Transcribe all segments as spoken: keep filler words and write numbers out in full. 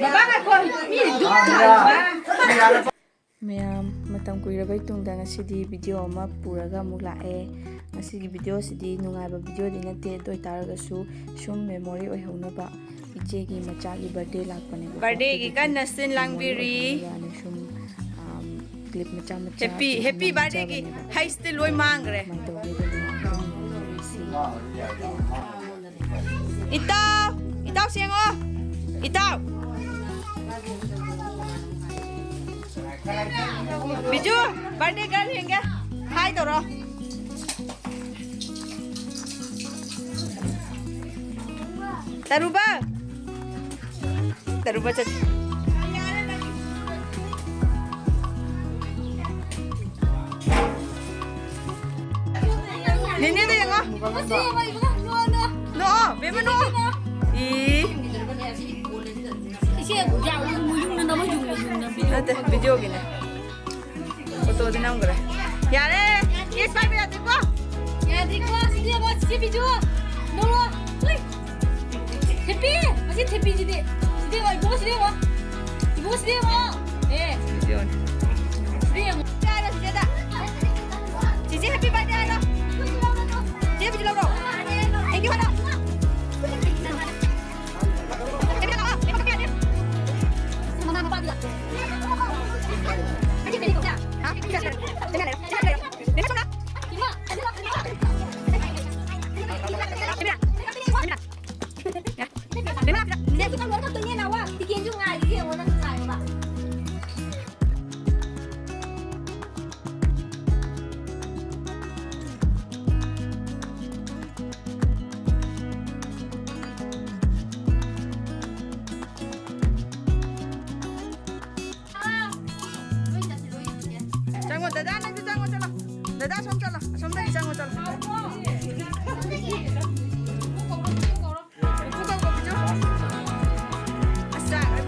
ꯕꯕꯥ ꯉꯥꯏꯈꯣ, ꯃꯤ ꯗꯨꯛ ꯊꯥꯟꯕ꯫ ꯃꯌꯥꯝ, ꯃꯇꯝ ꯀꯨꯏꯔꯕꯩ ꯇꯨꯡꯗ ꯉꯁꯤꯗꯤ ꯚꯤꯗꯤꯑꯣ ꯑꯃ ꯄꯨꯔꯒ ꯑꯃꯨꯛ ꯂꯥꯛꯑꯦ꯫ ꯉꯁꯤꯒꯤ ꯚꯤꯗꯤꯑꯣꯁꯤꯗꯤ ꯅꯨꯡꯉꯥꯏꯕ ꯚꯤꯗꯤꯑꯣꯗꯤ ꯅꯠꯇꯦ, ꯑꯗꯨ ꯑꯣꯏꯇꯥꯔꯒꯁꯨ ꯁꯨꯝ ꯃꯦꯃꯣꯔꯤ ꯑꯣꯏꯍꯧꯅꯕ ꯏꯆꯦꯒꯤ ꯃꯆꯥꯒꯤ ꯕꯥꯔꯗꯦ ꯂꯥꯛꯄꯅꯦꯕꯀꯣ꯫ ꯕꯥꯔꯗꯦꯒꯤ ꯑꯗꯨꯒꯤ ꯀꯟꯅ ꯁꯤꯟ ꯂꯥꯡꯕꯤꯔꯤ꯫ ꯃꯦꯃꯣꯔꯤ ꯑꯣꯏꯍꯧꯅꯕꯅ ꯁꯨꯝ, ꯑꯝ, ꯀ꯭ꯂꯤꯞ ꯃꯆꯥ ꯃꯆꯥ ꯍꯦꯄꯤ, ꯍꯦꯄꯤ ꯕꯥꯔꯗꯦꯒꯤ ꯅꯝꯖꯕꯅꯦꯕ꯫ ꯍꯩꯁꯇꯤ ꯂꯣꯏ ꯃꯥꯡꯈ꯭ꯔꯦ꯫ ꯀꯃꯥꯏꯅ ꯇꯧꯒꯦ ꯑꯗꯨꯝ ꯌꯦꯡꯁꯤ꯫ ꯏꯇꯥꯎ, ꯏꯇꯥꯎ ꯁꯦꯡꯉꯣ꯫ ꯏꯇꯥꯎ꯫ ꯕꯤꯖꯨ, ꯕꯥꯔꯗꯦ ꯒꯔꯜ ꯌꯦꯡꯒꯦ꯫ ꯍꯥꯏ ꯇꯧꯔꯣ꯫ ꯇꯔꯨꯕ꯫ ꯇꯔꯨꯕ ꯆꯠ꯫ ꯅꯦꯅꯦꯗ ꯌꯦꯡꯉꯣ꯫ ꯅꯣꯛꯑꯣ, ꯕꯦꯝꯃ ꯅꯣꯛꯑꯣ꯫ ꯏ꯫ ꯏꯆꯦ, ꯌꯥꯝ ꯌꯨꯡꯅ, ꯌꯨꯡꯅ ꯅꯝꯃꯣ, ꯌꯨꯡꯅ, ꯌꯨꯡꯅ ꯚꯤꯗꯤꯑꯣ꯫ ꯅꯠꯇꯦ, ꯚꯤꯗꯤꯑꯣꯒꯤꯅꯦ꯫ ꯐꯣꯇꯣꯗꯤ ꯅꯝꯈ꯭ꯔꯦ꯫ ꯌꯥꯔꯦ꯫ ꯀꯦꯛ ꯄꯥꯏꯕ ꯌꯥꯗꯦꯀꯣ꯫ ꯌꯥꯗꯦꯀꯣ꯫ ꯁꯤꯗꯤ ꯌꯦꯡꯉꯣ, ꯁꯤꯗꯤ ꯚꯤꯗꯤꯑꯣ꯫ ꯅꯣꯛꯑꯣ꯫ ꯍꯨꯏ꯫ ꯊꯦꯄꯤ꯫ ꯑꯁꯤ ꯊꯦꯄꯤꯁꯤꯗꯤ꯫ ꯁꯤꯗꯤ ꯌꯦꯡꯉꯣ, ꯏꯕꯨꯡꯉꯣ, ꯁꯤꯗꯤ ꯌꯦꯡꯉꯣ꯫ ꯏꯕꯨꯡꯉꯣ, ꯁꯤꯗꯤ ꯌꯦꯡꯉꯣ꯫ ꯑꯦ꯫ ꯚꯤꯗꯤꯑꯣꯅꯤ꯫ ꯁꯤꯗꯤ ꯌꯦꯡꯉꯣ꯫ ꯍꯥꯏꯔꯣ ꯆꯤꯆꯦꯗ꯫ ꯆꯤꯆꯦ, ꯍꯦꯄꯤ ꯕꯥꯔꯗꯦ ꯍꯥꯏꯔꯣ꯫ ꯆꯤꯆꯦ, ꯍꯦꯄꯤ ꯂꯧꯔꯣ꯫ Thank you ꯍꯥꯏꯔꯣ꯫ ꯃꯃꯥ ꯃꯄꯥꯗꯨꯗ꯫ ꯆꯪꯉꯣ, ꯗꯗꯥ, ꯅꯪꯁꯨ ꯆꯪꯉꯣ, ꯆꯠꯂꯣ꯫ ꯗꯗꯥ, ꯁꯣꯝ ꯆꯠꯂꯣ꯫ ꯑꯁꯣꯝꯗꯒꯤ ꯆꯪꯉꯣ, ꯆꯠꯂꯣ꯫ ꯄꯨꯄꯨ ꯀꯧ, ꯀꯧ, ꯄꯤꯖꯧ꯫ ꯑꯁ, ꯆꯥꯈ꯭ꯔꯦ꯫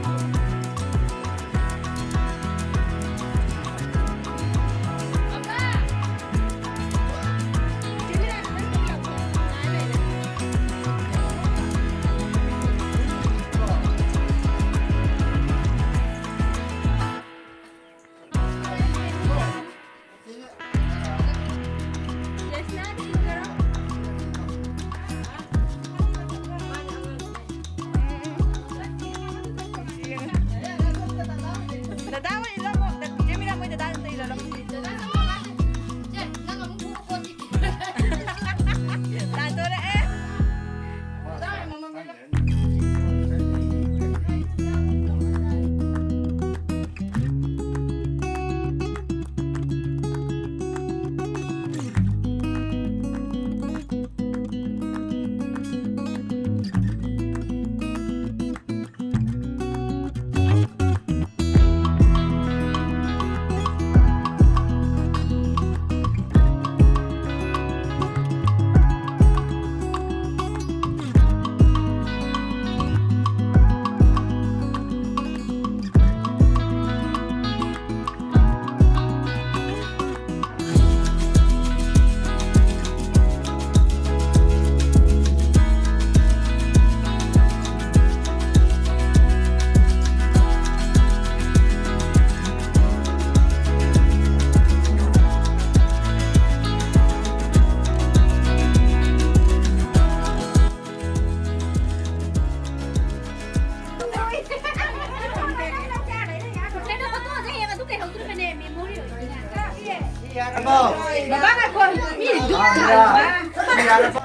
ꯕꯕꯥ ꯉꯥꯏꯈꯣ, ꯃꯤ ꯙꯨꯞ ꯊꯥꯜꯂꯤꯕ꯫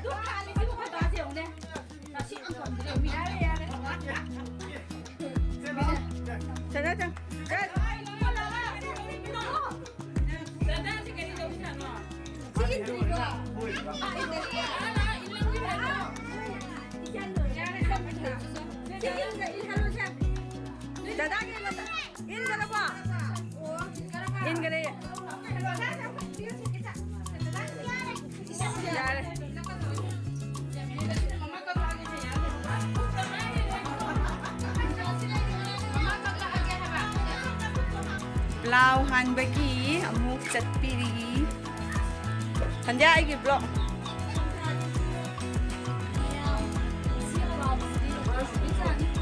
ꯙꯨꯞ ꯊꯥꯜꯂꯤꯁꯤꯕꯨ ꯑꯩꯈꯣꯏ ꯕꯥꯁꯦ ꯌꯦꯡꯉꯨꯅꯦ꯫ ꯉꯁꯤ ꯌꯥꯝ ꯀꯪꯗ꯭ꯔꯦ, ꯃꯤ꯫ ꯆꯠꯂꯣ, ꯆꯠꯂꯣ꯫ ꯆꯠꯂꯣ꯫ ꯗꯗꯥꯒꯤ ꯏꯟꯈ꯭ꯔꯕꯣ? ꯏꯟꯈ꯭ꯔꯦ꯫ ꯌꯥꯔꯦ꯫ ꯄ꯭ꯂꯥꯎ ꯍꯥꯟꯕꯒꯤ ꯑꯃꯨꯛ ꯆꯠꯄꯤꯔꯤ꯫ ꯁꯟꯙ꯭ꯌꯥ, ꯑꯩꯒꯤ ꯕ꯭ꯂꯣꯛ꯫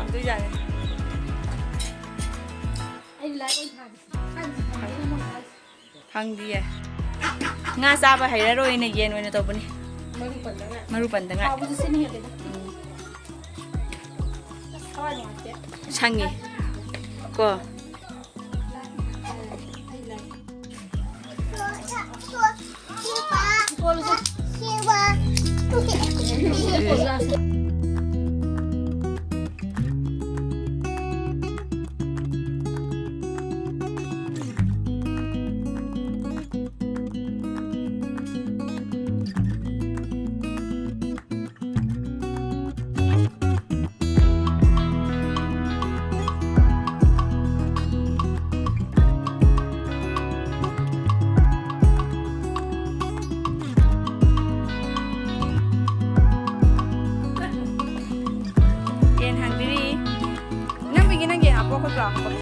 ꯑꯗꯨ ꯌꯥꯔꯦ꯫ ꯐꯪꯗꯤꯌꯦ꯫ ꯉꯥ ꯆꯥꯕ ꯍꯩꯔꯔꯣꯏꯅ ꯌꯦꯟ ꯑꯣꯏꯅ ꯇꯧꯕꯅꯤ꯫ ꯃꯔꯨ ꯄꯟꯗꯉꯥꯏ꯫ ꯃꯔꯨ ꯄꯟꯗꯉꯥꯏ꯫ ꯍꯥꯎꯕꯁꯨ ꯁꯤꯅ ꯍꯦꯜꯂꯦꯗ꯫ ꯊꯋꯥꯏ ꯅꯨꯡꯉꯥꯏꯇꯦ꯫ ꯁꯪꯉꯤ꯫ ꯀꯣ꯫ ꯌꯦꯟ ꯍꯥꯟꯕꯤꯔꯤ꯫ ꯏꯅꯝꯃꯒꯤ ꯅꯪꯒꯤ ꯍꯥꯞꯄꯣ, ꯑꯩꯈꯣꯏ ꯄꯨꯂꯞ ꯍꯥꯞꯄꯣ꯫